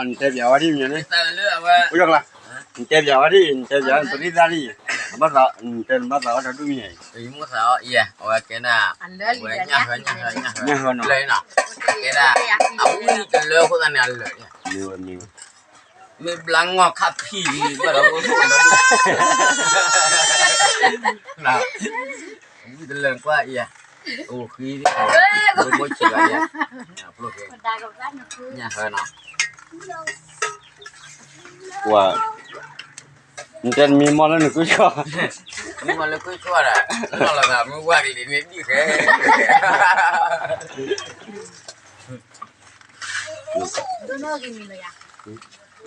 နတဲပၠးဝဲဒ်မ့ၢ်န့ၣ်, အိၣ်ယီၢ်ကျါ, နတဲပၠးဝဲဒ်, နတဲပၠးပရံသးဒ်, နဘၣ်သး, နတဲနဘၣ်သးဝဲတၢ်ဒူၣ်မ့ၢ်ဧါ, အံၤ, အဝဲကဲဒၣ်, ဝဲညၣ်ဟၢ, ညၣ်ဟၢ, ညၣ်ဟၢနီၤ, ကဲဒၣ်, အဝံၣ်တလၢအဃိသတးန့ၣ်အလၢာ်, မ့ၢ်ဝဲ, မ့ၢ်ဝဲ, မ့ၢ်ဘျါငီၢ်ခါဖံးလံ ဘၣ်ဒီးအိၣ်, ဝံၣ်တလၢကွၢ်အံၤ, အိၣ်ဃံ, ဘိဆံးဘၣ်ယၤ, ညၣ်ဟၢနီၤ, နတဲနမံမီၢ်လၢနကုၢ်ဆှီ, မံမီၢ်လၢကုၢ်ဆှီဒီး, နီၢ်လီၤသးမုၢ်ဝါကလံၤန့ၣ်ဒံၣ်ဃဲ,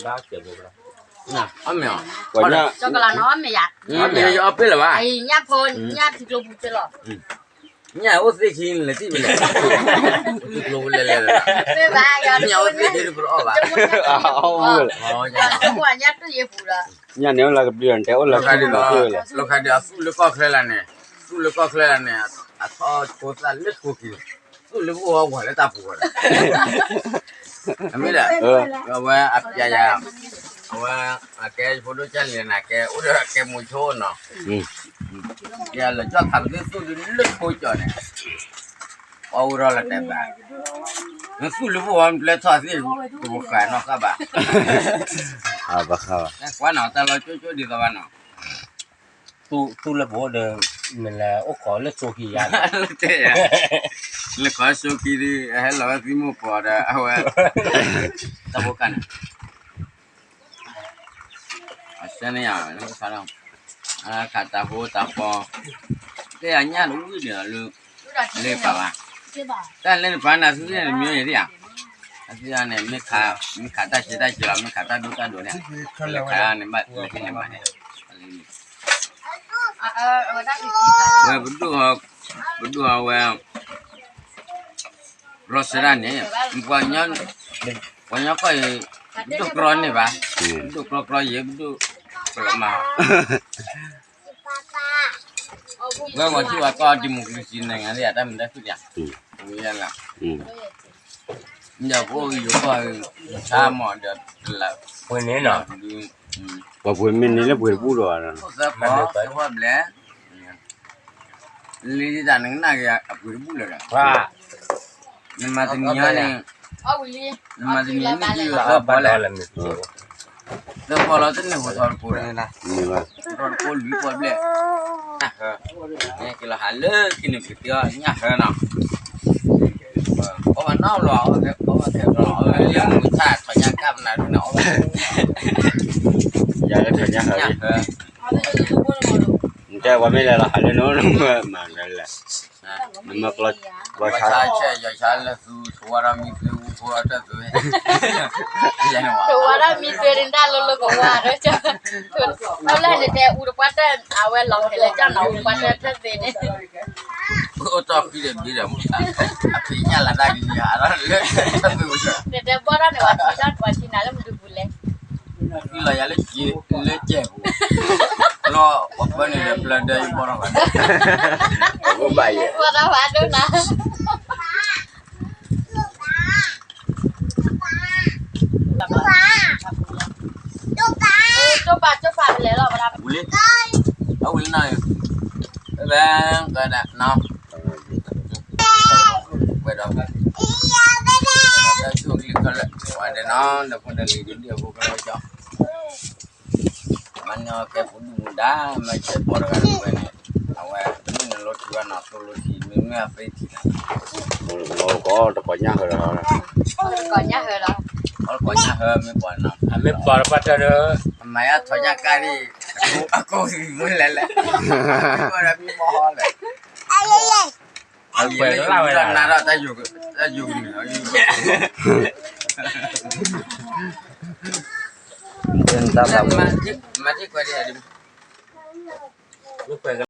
ဘၣ်ကဲဘိ, အီၣ်မ့ၤ, အီၣ်မ့ၤ, အီၣ်ပ့ၢ်လၢၤဘၣ်, ညၣ်ဖိ, ညၣ်ထံကျိပူၤကလီၤ, ညၣ်အိၣ်သ့ၣ်ခံလဲၤသံၣ်ဖဲလဲၣ်, ထံကျိပူၤလဲၤလဲၤလၢၤ, ညၣ်အိၣ်သ့ၣ်ခံတပအီၣ်ဘၣ်, ညၣ်တယ့ၣ်ပူၤဒီး, ညၣ်န့ၣ်အိၣ်လၢကဘျံးဒီး နတဲအိၣ်လၢခံန့ၣ်လီၤ, လီၤခါဒီးအသူၣ်လၢကီၢ်ချၢလၢန့ၣ်, သူၣ်လၢကီၢ်ချၢလၢန့ၣ်, အထီၣ်ဆိသၣ်လၢခိခံ, သူၣ်လၢပအိၣ်ဝဲလၢတၢ်ပူၤဃီဒီး, အမ့ၢ်ဒီး, အဝဲအပျဲယၤ, အဝဲ, အကဲဖိဒိၣ်ကၢ်လံၤန့ၣ် ကဲအိၣ်ဒီးကဲမိၤဆိနီၤ, ယလၢကၠီၣ်ခးပသ့ၣ်သူၣ်ဒုလၢခိကၠီၣ်န့ၣ်, ပှၤအိၣ်ထီၣ်လၢတဲဘၣ်, နသူၣ်လၢပအိၣ်ဝဲပျဲထီၣ်သ့ၣ်, ပဃးနီၣ်ဃၣ်ဘၣ်, ဘၣ်ဃးဘၣ်, ကွၢ်နီၤ တၢ်လီၤကၠိကၠိဒ်သိးဘၣ်နီၤ သူၣ်လၢပအိၣ်ဒီး, နလဲၤအိၣ်ခိးလၢသိခံယါ, လဲၤခိးသိခံဒီး ဟဲလီၤဝဲသံမိၢ်ပှၢ်ဒီး အဝဲ, တၢ်ဖိခါန့ၣ်, အဆၢန့ၣ်ယါ, ခးတၢ်ဖိတၢ်ပီ, တဲအညၣ်တဝံၣ်ဒီးလၢ, လၢပာ်ဘၣ်, တၢ်လၢနပာ်နၤသုသ့ၣ်န့ၣ်တမံၤယါ, အသ့ၣ်န့ၣ်, မ့ၢ်ခးတၢ်ဆံးတၢ်ဆံးလီၤ မ့ၢ်ခးတၢ်ဒိၣ်တၢ်ဒိၣ်န့ၣ်, လၢခါန့ၣ်ဘၣ်လၢကန့ၣ်ဘၣ်န့ၣ်, ဝဲပဒိၣ်, ပဒိၣ်အဝဲ, ရီစရၣ်န့ၣ်, ပှၤကညီကီၢ်အံၤ, ပဒိၣ်ကြီန့ၣ်ဘၣ်, ပဒိၣ်ကြီကြီယံၤ ပဒိၣ်ကြီမး, ဝဲပှၤထံၣ်ပှၤကီၢ် democracy နိုင်ငံ သ့ၣ်ယါ တၢ်မုာ်တၢ်ခုၣ်ယါ, မ့ၢ်ယါလီၤ, ဒီးပအိၣ်ယိၤကီၢ်, ဆါမီၤဒီးတလး, ပှၤန့ၣ်နီၤ, ပှၤပှ့ၤမ့ၢ်န့ၢ်လၢပှ့ၤတဘူၣ်ဒီး, သၢပီၢ်သၢပီၢ်ဘျဲၣ် လံတၢ်နကနၣ်က့ၤအပှ့ၤတဘူၣ်လၢၤဒီး, နမၤတနံၤအံၤန့ၣ်, နမၤတနံၤန့ၣ် သၢပီၢ်လီၤ, သၢပီၢ်လီၤတန့ၢ်ဟိထီတကိးလၢၤ, ဟိထီတကိးလွံၢ်ပီၢ်ဘျဲၣ်, ညၣ်ဟၢ, က့ၤလီၤဟးလၢခံန့ၣ် ပကတဲအီၤညၣ်ဟၢနီၤ, အီၣ်ဘၣ်နီတဘျီ, အီၣ်ဘၣ်ထဲတဘျီ, လၢမုၢ်ဆါထီၣ်ညၣ်ကၣ်ပနၤဒ်န့ၣ်အီၣ်ဘၣ်, ယၤလၢထီၣ်ညၣ်ဟၢ, နတဲပှၤမ့ၢ်လဲၤလီၤဟးလၢနအိၣ်မၤလဲၣ်, နမ့ၢ်ကျီဘီဆါ, ဆါဆဲးယီၤဆါလၢသူ သဝီဒီးမံၤသ့ဝူဖိအတၢ်သူ, သဝီဒီးမံၤသ့န့ၣ် တၢ်လိၤလိၤကဝါဒီး, အဝဲန့ၣ်တဲအူတပှၢ်တၢၢ် အဝဲလီၤဖဲလဲၣ်ကၠီၣ်နီၤ အူတပှၢ်တၢၢ်တၢ်သ့န့ၣ်, အိၣ်တီၢ်ဖံးဒီးဘံဒီးမူသး, အဖံးညၣ်လၢတၢ်ကံၤအါထီၣ်လၢ, နတဲဘီၣ်ထီၣ်န့ၣ်ပှၤထံၣ်တၢ်ပှၤထံၣ်နၤလၢမနုၤပူၤလဲၣ်, ဖံလီၤယၤလၢကဲ, လၢကဲပူၤ, လီၤပှၤပၢန့ၣ်ဒီးပျၢၤဒၢယဘီၣ်ထီၣ်ဘၣ်, ဘၣ်ယဲ, ဘီၣ်ထီၣ်ဘၣ်ဒိၣ်နၤ ကၠိပာ်ကၠိပာ်လဲၤလီၤဝဲဒၣ်, ဝံၤလံ, အဝံၤလံနီၤ, ဘဲဘဲ, ကဒၣ်နီၤ, ဝဲဒီး, ဝဲဒီးတၢ်ဆိၣ်ဂ့ၤခဲလၢာ်, ဝဲဒီးနီၤ, ဒီးဖိဒီးလံၤဒုးဒံးအဖိခဲလၢာ်ကၠီ မၤန့ၢ်အီၣ်ကဲပူၤဒုၣ်မူဒါ မ့ၢ်ဆဲးပီၢ်တဂၤတဝဲန့ၣ်, အဝဲမ့ၢ်နလိထံဘၣ်နီၤ သိလိထံ မ့မ့ၢ်အသ့ထံန့ၣ်, တကိးညၣ်ဟၢလီၤ, တကိးညၣ်ဟၢမ့ၢ်ပှၤနီၤ မ့ၢ်ပှၤတပှၢ်တၢၢ်ဒီး, အမၤယါထီၣ်ညၣ်ကါဒံး, အကိးမုၢ်လဲၤလဲၤ, မ့ၢ်မီၢ်ဟီလဲၣ် အဝဲလၢဝဲဒၣ်နၤဒီးတၢ်ယိၤကနုာ်လီၤ, မၤထံၣ်ကွဲးဒ်, မ့ၢ်ကွဲး